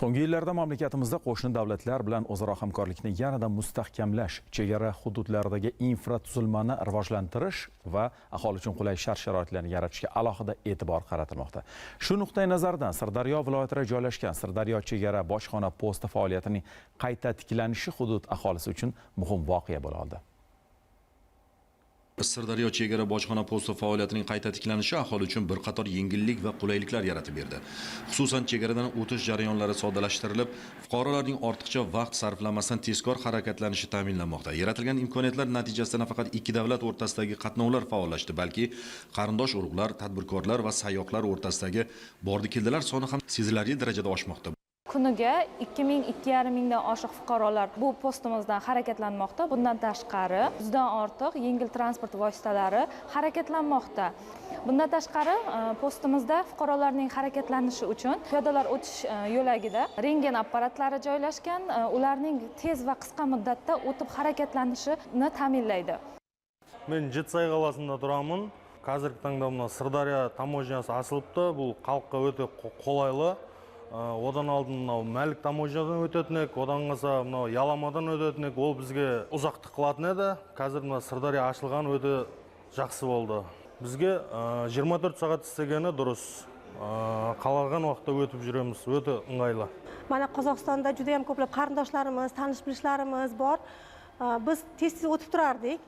So'nggi yillarda mamlakatimizda qo'shni davlatlar bilan o'zaro hamkorlikni yanada mustahkamlash, chegara hududlaridagi infratuzilmani rivojlantirish va aholi uchun qulay shart-sharoitlarni yaratishga alohida e'tibor qaratilmoqda. Shu nuqtai nazardan Sirdaryo viloyatida joylashgan Sirdaryo chegara bojxona posti faoliyatining qayta tiklanishi hudud aholisi uchun muhim voqea bo'la oldi. Sirdaryo chegara bojxona posti faoliyatining qayta tiklanishi aholi uchun bir qator yengillik va qulayliklar yaratib berdi. Xususan, chegaradan o'tish jarayonlari soddalashtirilib, fuqarolarning ortiqcha vaqt sarflamasdan tezkor harakatlanishi ta'minlanmoqda. Yaratilgan imkoniyatlar natijasida nafaqat ikki davlat o'rtasidagi qatnovlar faollashdi, balki qarindosh urug'lar, tadbirkorlar va sayyohlar o'rtasidagi bordi-keldilar soni ham sezilarli darajada oshmoqda. Kuniga 2000, 2,5 mingdan oshiq fuqarolar bu postimizdan harakatlanmoqda. Bundan tashqari, 100dan ortiq yengil transport vositalari harakatlanmoqda. Bundan tashqari, postimizda fuqarolarning harakatlanishi uchun piyodalar o'tish yo'lagida rentgen apparatlari joylashgan, ularning tez va qisqa muddatda o'tib harakatlanishini ta'minlaydi. Мен Жетісай қаласында тұрамын. Қазіргі таңда мына Сырдария таможнясы ашылыпты. Бұл халыққа өте қолайлы. Одан алдын мынау Мәлік таможнядан өтетін едік, одан қалса мынау Яламадан өтетін едік. Ол бізге ұзақтық қылатын еді. Қазір мына Сырдария ашылған өте жақсы болды. Бізге 24 сағат істегені дұрыс. Қалаған уақытта өтіп жүреміз, өте ыңғайлы. Mana, Qozog'istonda juda yam ko'plab qarindoshlarimiz, tanish bilishlarimiz bor. Biz tez tez o'tib turardik,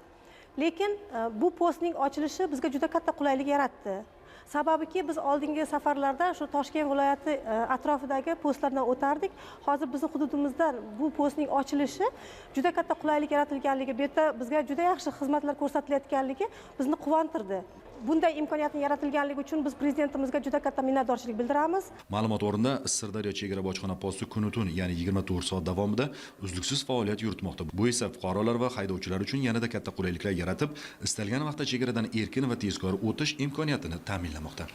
lekin bu postning ochilishi bizga juda katta qulaylik yaratdi. Sababiki, biz oldingi safarlarda shu Toshkent viloyati atrofidagi postlardan o'tardik. Hozir bizni hududimizda bu postning ochilishi juda katta qulaylik yaratilganligi, bu yerda bizga juda yaxshi xizmatlar ko'rsatilayotganligi bizni quvontirdi. Bunday imkoniyatni yaratilganligi uchun biz prezidentimizga juda katta minnatdorchilik bildiramiz. Ma'lumot o'rnida, Sirdaryo chegara bojxona posti kunu tun, ya'ni 24 soat davomida uzluksiz faoliyat yuritmoqda. Bu esa fuqarolar va haydovchilar uchun yanada katta qulayliklar yaratib, istalgan vaqtda chegaradan erkin va tezkor o'tish imkoniyatini ta'minlamoqda.